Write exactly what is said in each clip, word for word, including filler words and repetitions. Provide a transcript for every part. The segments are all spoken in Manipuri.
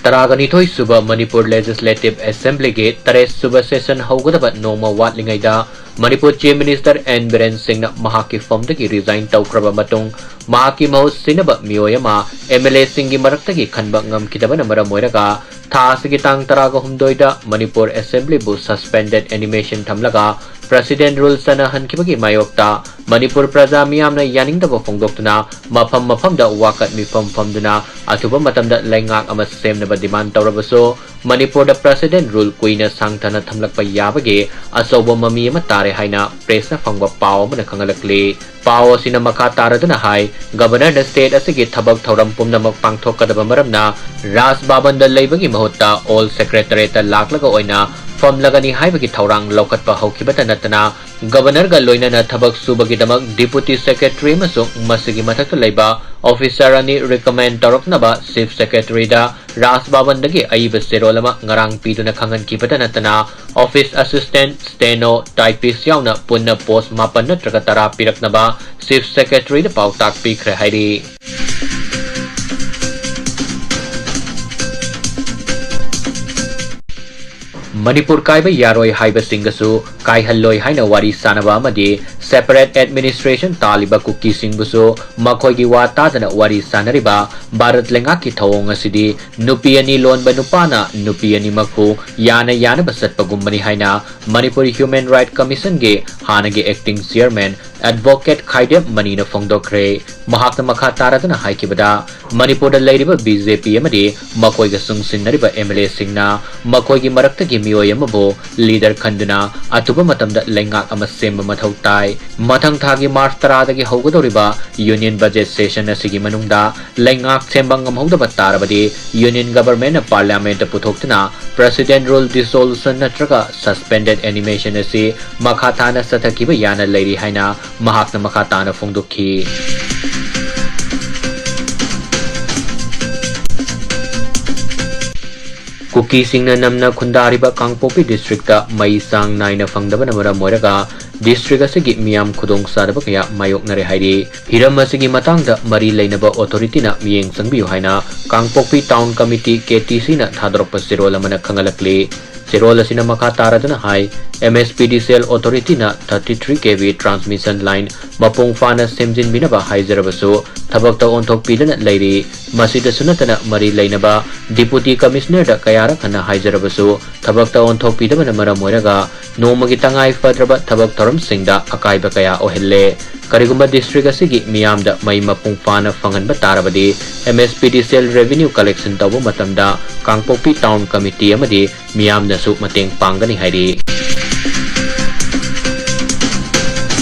ꯇꯔꯥꯒ ꯅꯤꯊꯣꯏ ꯁꯨꯕ ꯃꯅꯤꯄꯨꯔ Legislative Assemblyꯒꯤ ꯇꯔꯦꯠ ꯁꯨꯕ session ꯍꯧꯒꯗꯕ ꯅꯣꯡꯃ ꯋꯥꯠꯂꯤꯉꯩꯗ Manipur Chief Minister N Biren ꯁꯤꯡꯅ ꯃꯍꯥꯛꯀꯤ firmꯗꯒꯤ resign ꯇꯧꯈ꯭ꯔꯕ ꯃꯇꯨꯡ ꯃꯍꯥꯛꯀꯤ ꯃꯍꯨꯠ ꯁꯤꯟꯅꯕ ꯃꯤꯑꯣꯏ ꯑꯃ MLAꯁꯤꯡꯒꯤ ꯃꯔꯛꯇꯒꯤ ꯈꯟꯕ ꯉꯝꯈꯤꯗꯕꯅ ꯃꯔꯝ ꯑꯣꯏꯔꯒ ꯊꯥ ꯑꯁꯤꯒꯤ ꯇꯥꯡ ꯇꯔꯥꯒ ꯍꯨꯝꯗꯣꯏꯗ ꯃꯅꯤꯄꯨꯔ Assemblyꯕꯨ suspended animation ꯊꯝꯂꯒ President Rule ꯆꯠꯅꯍꯟꯈꯤꯕꯒꯤ ꯃꯥꯌꯣꯛꯇ ꯃꯅꯤꯄꯨꯔ ꯄ꯭ꯔꯖꯥ ꯃꯤꯌꯥꯝꯅ ꯌꯥꯅꯤꯡꯗꯕ ꯐꯣꯡꯗꯣꯛꯇꯨꯅ ꯃꯐꯝ ꯃꯐꯝꯗ ꯋꯥꯀꯠ ꯃꯤꯐꯝ ꯐꯝꯗꯨꯅ ꯑꯊꯨꯕ ꯃꯇꯝꯗ ꯂꯩꯉꯥꯛ ꯑꯃ ꯁꯦꯝꯅꯕ demand ꯇꯧꯔꯕꯁꯨ, ꯃꯅꯤꯄꯨꯔꯗ President Rule ꯀꯨꯏꯅ ꯁꯥꯡꯊꯅ ꯊꯝꯂꯛꯄ ꯌꯥꯕꯒꯤ ꯑꯆꯧꯕ ꯃꯃꯤ ꯑꯃ ꯇꯥꯔꯦ ꯍꯥꯏꯅ pressꯅ ꯐꯪꯕ ꯄꯥꯎ ꯑꯃꯅ ꯈꯪꯍꯜꯂꯛꯂꯤ꯫ ꯄꯥꯎ ꯑꯁꯤꯅ ꯃꯈꯥ ꯇꯥꯔꯗꯨꯅ ꯍꯥꯏ, Governorꯅ state ꯑꯁꯤꯒꯤ ꯊꯕꯛ ꯊꯧꯔꯝ ꯄꯨꯝꯅꯃꯛ ꯄꯥꯡꯊꯣꯛꯀꯗꯕ ꯃꯔꯝꯅ ꯔꯥꯖ ꯚꯕꯟꯗ ꯂꯩꯕꯒꯤ ꯃꯍꯨꯠꯇ Old Secretariatꯇ ꯂꯥꯛꯂꯒ ꯑꯣꯏꯅ ꯐꯝꯂꯒꯅꯤ ꯍꯥꯏꯕꯒꯤ ꯊꯧꯔꯥꯡ ꯂꯧꯈꯠꯄ ꯍꯧꯈꯤꯕꯇ ꯅꯠꯇꯅ, Governorꯒ ꯂꯣꯏꯅꯅ ꯊꯕꯛ ꯁꯨꯕꯒꯤꯗꯃꯛ Deputy Secretary ꯑꯃꯁꯨꯡ ꯃꯁꯤꯒꯤ ꯃꯊꯛꯇ ꯂꯩꯕ officer ꯑꯅꯤ recommend ꯇꯧꯔꯛꯅꯕ Chief Secretaryꯗ ꯔꯥꯖ ꯚꯕꯟꯗꯒꯤ ꯑꯏꯕ ꯆꯦꯔꯣꯜ ꯑꯃ ꯉꯔꯥꯡ ꯄꯤꯗꯨꯅ ꯈꯪꯍꯟꯈꯤꯕꯇ ꯅꯠꯇꯅ, office assistant, steno, typist ꯌꯥꯎꯅ ꯄꯨꯟꯅ post ꯃꯥꯄꯟ ꯅꯠꯇ꯭ꯔꯒ ꯇꯔꯥ ꯄꯤꯔꯛꯅꯕ Chief Secretaryꯗ ꯄꯥꯎꯇꯥꯛ ꯄꯤꯈ꯭ꯔꯦ ꯍꯥꯏꯔꯤ꯫ ꯃꯅꯤꯄꯨꯔ ꯀꯥꯏꯕ ꯌꯥꯔꯣꯏ ꯍꯥꯏꯕꯁꯤꯡꯒꯁꯨ ꯀꯥꯏꯍꯜꯂꯣꯏ ꯍꯥꯏꯅ ꯋꯥꯔꯤ ꯁꯥꯅꯕ ꯑꯃꯗꯤ separate administration ꯇꯥꯜꯂꯤꯕ ꯀꯨꯀꯤꯁꯤꯡꯕꯨꯁꯨ ꯃꯈꯣꯏꯒꯤ ꯋꯥ ꯇꯥꯗꯅ ꯋꯥꯔꯤ ꯁꯥꯅꯔꯤꯕ ꯚꯥꯔꯠ ꯂꯩꯉꯥꯛꯀꯤ ꯊꯧꯑꯣꯡ ꯑꯁꯤꯗꯤ ꯅꯨꯄꯤ ꯑꯅꯤ ꯂꯣꯟꯕ ꯅꯨꯄꯥꯅ ꯅꯨꯄꯤ ꯑꯅꯤꯃꯛꯄꯨ ꯌꯥꯅ ꯌꯥꯅꯕ ꯆꯠꯄꯒꯨꯝꯕꯅꯤ ꯍꯥꯏꯅ ꯃꯅꯤꯄꯨꯔ Human Rights Commissionꯒꯤ ꯍꯥꯟꯅꯒꯤ acting chairman Advocate ꯈꯥꯏꯗꯦꯞ ꯃꯅꯤꯅ ꯐꯣꯡꯗꯣꯛꯈ꯭ꯔꯦ꯫ ꯃꯍꯥꯛꯅ ꯃꯈꯥ ꯇꯥꯔꯗꯨꯅ ꯍꯥꯏꯈꯤꯕꯗ, ꯃꯅꯤꯄꯨꯔꯗ ꯂꯩꯔꯤꯕ BJP ꯑꯃꯗꯤ ꯃꯈꯣꯏꯒ ꯆꯨꯡꯁꯤꯟꯅꯔꯤꯕ MLAꯁꯤꯡꯅ ꯃꯈꯣꯏꯒꯤ ꯃꯔꯛꯇꯒꯤ ꯃꯤꯑꯣꯏ ꯑꯃꯕꯨ leader ꯈꯟꯗꯨꯅ ꯑꯊꯨꯕ ꯃꯇꯝꯗ ꯂꯩꯉꯥꯛ ꯑꯃ ꯁꯦꯝꯕ ꯃꯊꯧ ꯇꯥꯏ꯫ ꯃꯊꯪ ꯊꯥꯒꯤ March ꯇꯔꯥꯗꯒꯤ ꯍꯧꯒꯗꯧꯔꯤꯕ union budget session ꯑꯁꯤꯒꯤ ꯃꯅꯨꯡꯗ ꯂꯩꯉꯥꯛ ꯁꯦꯝꯕ ꯉꯝꯍꯧꯗꯕ ꯇꯥꯔꯕꯗꯤ, union governmentꯅ parliamentꯇ ꯄꯨꯊꯣꯛꯇꯨꯅ President Rule dissolution ꯅꯠꯇ꯭ꯔꯒ suspended animation ꯑꯁꯤ ꯃꯈꯥ ꯇꯥꯅ ꯆꯠꯊꯈꯤꯕ ꯌꯥꯅ ꯂꯩꯔꯤ ꯍꯥꯏꯅ ꯃꯍꯥꯛꯅ ꯃꯈꯥ ꯇꯥꯅ ꯐꯣꯡꯗꯣꯛꯈꯤ꯫ ꯀꯨꯀꯤꯁꯤꯡꯅ ꯅꯝꯅ ꯈꯨꯟꯗꯥꯔꯤꯕ ꯀꯥꯡꯄꯣꯛꯄꯤ districtꯇ ꯃꯩ ꯆꯥꯡ ꯅꯥꯏꯅ ꯐꯪꯗꯕꯅ ꯃꯔꯝ ꯑꯣꯏꯔꯒ district ꯑꯁꯤꯒꯤ ꯃꯤꯌꯥꯝ ꯈꯨꯗꯣꯡꯆꯥꯗꯕ ꯀꯌꯥ ꯃꯥꯌꯣꯛꯅꯔꯦ ꯍꯥꯏꯔꯤ꯫ ꯍꯤꯔꯝ ꯑꯁꯤꯒꯤ ꯃꯇꯥꯡꯗ ꯃꯔꯤ ꯂꯩꯅꯕ authorityꯅ ꯃꯤꯠꯌꯦꯡ ꯆꯪꯕꯤꯌꯨ ꯍꯥꯏꯅ ꯀꯥꯡꯄꯣꯛꯄꯤ Town Committee, KTCꯅ ꯊꯥꯗꯣꯔꯛꯄ ꯆꯦꯔꯣꯜ ꯑꯃꯅ ꯈꯪꯍꯜꯂꯛꯂꯤ꯫ ꯆꯦꯔꯣꯜ ꯑꯁꯤꯅ ꯃꯈꯥ ꯇꯥꯔꯗꯨꯅ ꯍꯥꯏ, MSPDCL authorityꯅ thirty three KV transmission line ꯃꯄꯨꯡ ꯐꯥꯅ ꯁꯦꯝꯖꯤꯟꯕꯤꯅꯕ ꯍꯥꯏꯖꯔꯕꯁꯨ ꯊꯕꯛꯇ ꯑꯣꯟꯊꯣꯛꯄꯤꯗꯅ ꯂꯩꯔꯤ꯫ ꯃꯁꯤꯗꯁꯨ ꯅꯠꯇꯅ ꯃꯔꯤ ꯂꯩꯅꯕ Deputy Commissionerꯗ ꯀꯌꯥꯔꯛ ꯍꯟꯅ ꯍꯥꯏꯖꯔꯕꯁꯨ ꯊꯕꯛꯇ ꯑꯣꯟꯊꯣꯛꯄꯤꯗꯕꯅ ꯃꯔꯝ ꯑꯣꯏꯔꯒ ꯅꯣꯡꯃꯒꯤ ꯇꯉꯥꯏ ꯐꯗ꯭ꯔꯕ ꯊꯕꯛ ꯊꯧꯔꯝꯁꯤꯡꯗ ꯑꯀꯥꯏꯕ ꯀꯌꯥ ꯑꯣꯏꯍꯜꯂꯦ꯫ ꯀꯔꯤꯒꯨꯝꯕ district ꯑꯁꯤꯒꯤ ꯃꯤꯌꯥꯝꯗ ꯃꯩ ꯃꯄꯨꯡ ꯐꯥꯅ ꯐꯪꯍꯟꯕ ꯇꯥꯔꯕꯗꯤ MSPDCL revenue collection ꯇꯧꯕ ꯃꯇꯝꯗ ꯀꯥꯡꯄꯣꯛꯄꯤ Town Committee ꯑꯃꯗꯤ ꯃꯤꯌꯥꯝꯅꯁꯨ ꯃꯇꯦꯡ ꯄꯥꯡꯒꯅꯤ ꯍꯥꯏꯔꯤ꯫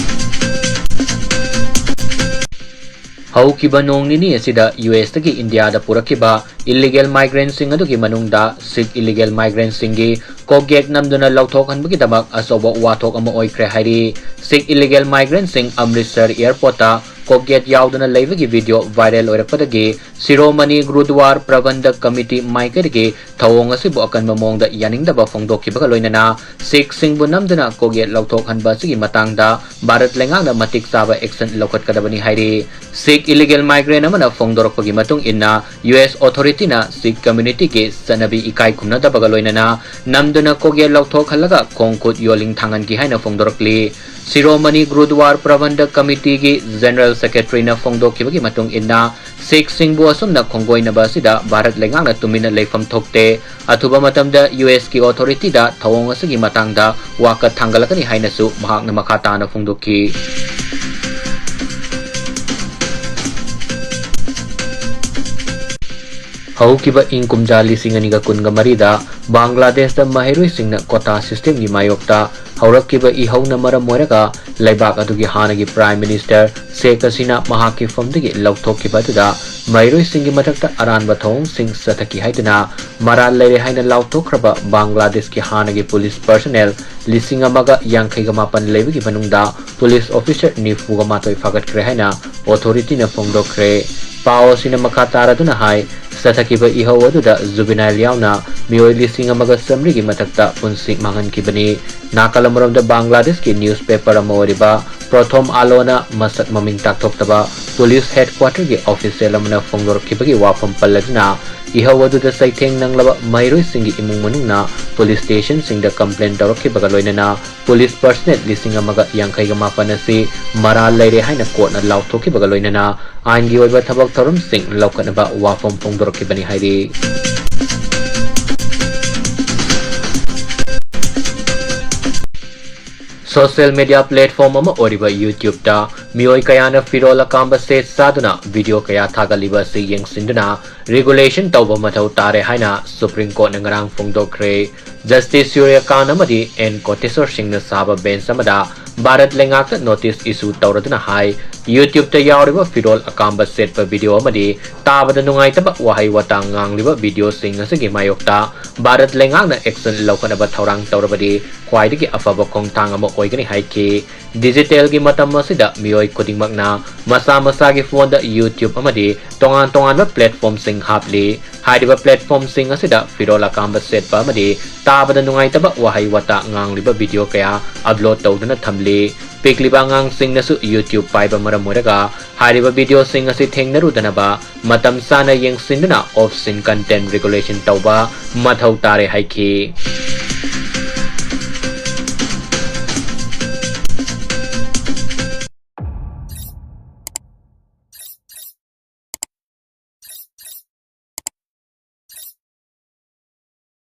ꯍꯧꯈꯤꯕ ꯅꯣꯡ ꯅꯤꯅꯤ ꯑꯁꯤꯗ USꯇꯒꯤ ꯏꯟꯗꯤꯌꯥꯗ ꯄꯨꯔꯛꯈꯤꯕ illegal migrantꯁꯤꯡ ꯑꯗꯨꯒꯤ ꯃꯅꯨꯡꯗ Sikh illegal migrantꯁꯤꯡꯒꯤ ꯀꯣꯛꯌꯦꯠ ꯅꯝꯗꯨꯅ ꯂꯧꯊꯣꯛꯍꯟꯕꯒꯤꯗꯃꯛ ꯑꯆꯧꯕ ꯋꯥꯊꯣꯛ ꯑꯃ ꯑꯣꯏꯈ꯭ꯔꯦ ꯍꯥꯏꯔꯤ꯫ Sikh illegal migrantꯁꯤꯡ ꯑꯃ꯭ꯔꯤꯠꯁꯔ airportꯇ ꯀꯣꯛꯌꯦꯠ ꯌꯥꯎꯗꯨꯅ ꯂꯩꯕꯒꯤ video viral ꯑꯣꯏꯔꯛꯄꯗꯒꯤ Shiromani Gurudwara Prabandhak Committee ꯃꯥꯏꯀꯩꯗꯒꯤ ꯊꯧꯑꯣꯡ ꯑꯁꯤꯕꯨ ꯑꯀꯟꯕ ꯃꯑꯣꯡꯗ ꯌꯥꯅꯤꯡꯗꯕ ꯐꯣꯡꯗꯣꯛꯈꯤꯕꯒ ꯂꯣꯏꯅꯅ Sikhꯁꯤꯡꯕꯨ ꯅꯝꯗꯨꯅ ꯀꯣꯛꯌꯦꯠ ꯂꯧꯊꯣꯛꯍꯟꯕ ꯑꯁꯤꯒꯤ ꯃꯇꯥꯡꯗ ꯚꯥꯔꯠ ꯂꯩꯉꯥꯛꯅ ꯃꯇꯤꯛ ꯆꯥꯕ action ꯂꯧꯈꯠꯀꯗꯕꯅꯤ ꯍꯥꯏꯔꯤ꯫ Sikh illegal migrant ꯑꯃꯅ ꯐꯣꯡꯗꯣꯔꯛꯄꯒꯤ ꯃꯇꯨꯡ ꯏꯟꯅ, US authorityꯅ Sikh communityꯒꯤ ꯆꯠꯅꯕꯤ ꯏꯀꯥꯏ ꯈꯨꯝꯅꯗꯕꯒ ꯂꯣꯏꯅꯅ ꯅꯝꯗꯨꯅ ꯀꯣꯛꯌꯦꯠ ꯂꯧꯊꯣꯛꯍꯜꯂꯒ ꯈꯣꯡ ꯈꯨꯠ ꯌꯣꯜꯂꯤꯡ ꯊꯥꯡꯍꯟꯈꯤ ꯍꯥꯏꯅ ꯐꯣꯡꯗꯣꯔꯛꯂꯤ꯫ Shiromani Gurudwara Prabandhak Committeeꯒꯤ General Secretaryꯅ ꯐꯣꯡꯗꯣꯛꯈꯤꯕꯒꯤ ꯃꯇꯨꯡ ꯏꯟꯅ, Sikhꯁꯤꯡꯕꯨ ꯑꯁꯨꯝꯅ ꯈꯣꯡꯒꯣꯏꯅꯕ ꯑꯁꯤꯗ ꯚꯥꯔꯠ ꯂꯩꯉꯥꯛꯅ ꯇꯨꯃꯤꯟꯅ ꯂꯩꯐꯝ ꯊꯣꯛꯇꯦ꯫ ꯑꯊꯨꯕ ꯃꯇꯝꯗ USꯀꯤ authorityꯗ ꯊꯧꯑꯣꯡ ꯑꯁꯤꯒꯤ ꯃꯇꯥꯡꯗ ꯋꯥꯀꯠ ꯊꯥꯡꯒꯠꯂꯛꯀꯅꯤ ꯍꯥꯏꯅꯁꯨ ꯃꯍꯥꯛꯅ ꯃꯈꯥ ꯇꯥꯅ ꯐꯣꯡꯗꯣꯛꯈꯤ꯫ ꯍꯧꯈꯤꯕ ꯏꯪ ꯀꯨꯝꯖꯥ ꯂꯤꯁꯤꯡ ꯑꯅꯤꯒ ꯀꯨꯟꯒ ꯃꯔꯤꯗ ꯕꯪꯒ꯭ꯂꯥꯗꯦꯁꯇ ꯃꯍꯩꯔꯣꯏꯁꯤꯡꯅ quota systemꯒꯤ ꯃꯥꯌꯣꯛꯇ ꯍꯧꯔꯛꯈꯤꯕ ꯏꯍꯧꯅ ꯃꯔꯝ ꯑꯣꯏꯔꯒ ꯂꯩꯕꯥꯛ ꯑꯗꯨꯒꯤ ꯍꯥꯟꯅꯒꯤ Prime Minister Sheikh Hasina ꯃꯍꯥꯛꯀꯤ ꯐꯝꯗꯒꯤ ꯂꯧꯊꯣꯛꯈꯤꯕ ꯑꯗꯨꯗ ꯃꯍꯩꯔꯣꯏꯁꯤꯡꯒꯤ ꯃꯊꯛꯇ ꯑꯔꯥꯟꯕ ꯊꯧꯑꯣꯡꯁꯤꯡ ꯆꯠꯊꯈꯤ ꯍꯥꯏꯗꯨꯅ ꯃꯔꯥꯜ ꯂꯩꯔꯦ ꯍꯥꯏꯅ ꯂꯥꯎꯊꯣꯛꯈ꯭ꯔꯕ ꯕꯪꯒ꯭ꯂꯥꯗꯦꯁꯀꯤ ꯍꯥꯟꯅꯒꯤ police personnel ꯂꯤꯁꯤꯡ ꯑꯃꯒ ꯌꯥꯡꯈꯩꯒ ꯃꯥꯄꯟ ꯂꯩꯕꯒꯤ ꯃꯅꯨꯡꯗ police officer ꯅꯤꯐꯨꯒ ꯃꯥꯊꯣꯏ ꯐꯥꯒꯠꯈ꯭ꯔꯦ ꯍꯥꯏꯅ authorityꯅ ꯐꯣꯡꯗꯣꯛꯈ꯭ꯔꯦ꯫ ꯄꯥꯎ ꯑꯁꯤꯅ ꯃꯈꯥ ꯇꯥꯔꯗꯨꯅ ꯍꯥꯏ, ꯆꯠꯊꯈꯤꯕ ꯏꯍꯧ ꯑꯗꯨꯗ juvenile ꯌꯥꯎꯅ ꯃꯤꯑꯣꯏ ꯂꯤꯁꯤꯡ ꯑꯃꯒ ꯆꯥꯃꯔꯤꯒꯤ ꯃꯊꯛꯇ ꯄꯨꯟꯁꯤ ꯃꯥꯡꯍꯟꯈꯤꯕꯅꯤ꯫ ꯅꯥꯀꯜ ꯑꯃꯔꯣꯝꯗ ꯕꯪꯒ꯭ꯂꯥꯗꯦꯁꯀꯤ newspaper ꯑꯃ ꯑꯣꯏꯔꯤꯕ ꯄ꯭ꯔꯊꯣꯝ ꯑꯥꯂꯣꯅ ꯃꯁꯛ ꯃꯃꯤꯡ ꯇꯥꯛꯊꯣꯛꯇꯕ police headquarterꯒꯤ official ꯑꯃꯅ ꯐꯣꯡꯗꯣꯔꯛꯈꯤꯕꯒꯤ ꯋꯥꯐꯝ ꯄꯜꯂꯗꯨꯅ, ꯏꯍꯧ ꯑꯗꯨꯗ ꯆꯩꯊꯦꯡ ꯅꯪꯂꯕ ꯃꯍꯩꯔꯣꯏꯁꯤꯡꯒꯤ ꯏꯃꯨꯡ ꯃꯅꯨꯡꯅ police stationꯁꯤꯡꯗ complain ꯇꯧꯔꯛꯈꯤꯕꯒ ꯂꯣꯏꯅꯅ police personnel ꯂꯤꯁꯤꯡ ꯑꯃꯒ ꯌꯥꯡꯈꯩꯒ ꯃꯥꯄꯟ ꯑꯁꯤ ꯃꯔꯥꯜ ꯂꯩꯔꯦ ꯍꯥꯏꯅ courtꯅ ꯂꯥꯎꯊꯣꯛꯈꯤꯕꯒ ꯂꯣꯏꯅꯅ ꯑꯥꯏꯟꯒꯤ ꯑꯣꯏꯕ ꯊꯕꯛ ꯊꯧꯔꯝꯁꯤꯡ ꯂꯧꯈꯠꯅꯕ ꯋꯥꯐꯝ ꯐꯣꯡꯗꯣꯔꯛꯈꯤꯕꯅꯤ ꯍꯥꯏꯔꯤ꯫ Social media platform ꯑꯃ ꯑꯣꯏꯔꯤꯕ YouTubeꯇ ꯃꯤꯑꯣꯏ ꯀꯌꯥꯅ ꯐꯤꯔꯣꯜ ꯑꯀꯥꯝꯕ ꯁꯦꯠ ꯆꯥꯗꯨꯅ video ꯀꯌꯥ ꯊꯥꯒꯠꯂꯤꯕ ꯑꯁꯤ ꯌꯦꯡꯁꯤꯟꯗꯨꯅ regulation ꯇꯧꯕ ꯃꯊꯧ ꯇꯥꯔꯦ ꯍꯥꯏꯅ Supreme Courtꯅ ꯉꯔꯥꯡ ꯐꯣꯡꯗꯣꯛꯈ꯭ꯔꯦ꯫ Justice ꯁꯨꯔ꯭ꯌꯀꯥꯟ ꯑꯃꯗꯤ ꯑꯦꯟ ꯀꯣꯇꯦꯁꯣꯔ ꯁꯤꯡꯅ ꯁꯥꯕ bench ꯑꯃꯗ ꯚꯥꯔꯠ ꯂꯩꯉꯥꯛꯇ notice issue ꯇꯧꯔꯗꯨꯅ ꯍꯥꯏ, YouTubeꯇ ꯌꯥꯎꯔꯤꯕ ꯐꯤꯔꯣꯜ ꯑꯀꯥꯝꯕ ꯁꯦꯠꯄ video ꯑꯃꯗꯤ ꯇꯥꯕꯗ ꯅꯨꯡꯉꯥꯏꯇꯕ ꯋꯥꯍꯩ ꯋꯥꯇꯥ ꯉꯥꯡꯂꯤꯕ videoꯁꯤꯡ ꯑꯁꯤꯒꯤ ꯃꯥꯌꯣꯛꯇ ꯚꯥꯔꯠ ꯂꯩꯉꯥꯛꯅ action ꯂꯧꯈꯠꯅꯕ ꯊꯧꯔꯥꯡ ꯇꯧꯔꯕꯗꯤ ꯈ꯭ꯋꯥꯏꯗꯒꯤ ꯑꯐꯕ ꯈꯣꯡꯊꯥꯡ ꯑꯃ ꯑꯣꯏꯒꯅꯤ ꯍꯥꯏꯈꯤ꯫ Digitalꯒꯤ ꯃꯇꯝ ꯑꯁꯤꯗ ꯃꯤꯑꯣꯏ ꯈꯨꯗꯤꯡꯃꯛꯅ ꯃꯁꯥ ꯃꯁꯥꯒꯤ phoneꯗ YouTube ꯑꯃꯗꯤ ꯇꯣꯉꯥꯟ ꯇꯣꯉꯥꯟꯕ platformꯁꯤꯡ ꯍꯥꯞꯂꯤ꯫ ꯍꯥꯏꯔꯤꯕ platformꯁꯤꯡ ꯑꯁꯤꯗ ꯐꯤꯔꯣꯜ ꯑꯀꯥꯝꯕ ꯁꯦꯠꯄ ꯑꯃꯗꯤ ꯇꯥꯕꯗ ꯅꯨꯡꯉꯥꯏꯇꯕ ꯋꯥꯍꯩ ꯋꯥꯇꯥ ꯉꯥꯡꯂꯤꯕ video ꯀꯌꯥ upload ꯇꯧꯗꯨꯅ ꯊꯝꯂꯤ꯫ ꯄꯤꯛꯂꯤꯕ ꯑꯉꯥꯡꯁꯤꯡꯅꯁꯨ YouTube ꯄꯥꯏꯕ ꯃꯔꯝ ꯑꯣꯏꯔꯒ ꯍꯥꯏꯔꯤꯕ videoꯁꯤꯡ ꯑꯁꯤ ꯊꯦꯡꯅꯔꯨꯗꯅꯕ ꯃꯇꯝ ꯆꯥꯅ ꯌꯦꯡꯁꯤꯟꯗꯨꯅ obscene content regulation ꯇꯧꯕ ꯃꯊꯧ ꯇꯥꯔꯦ ꯍꯥꯏꯈꯤ꯫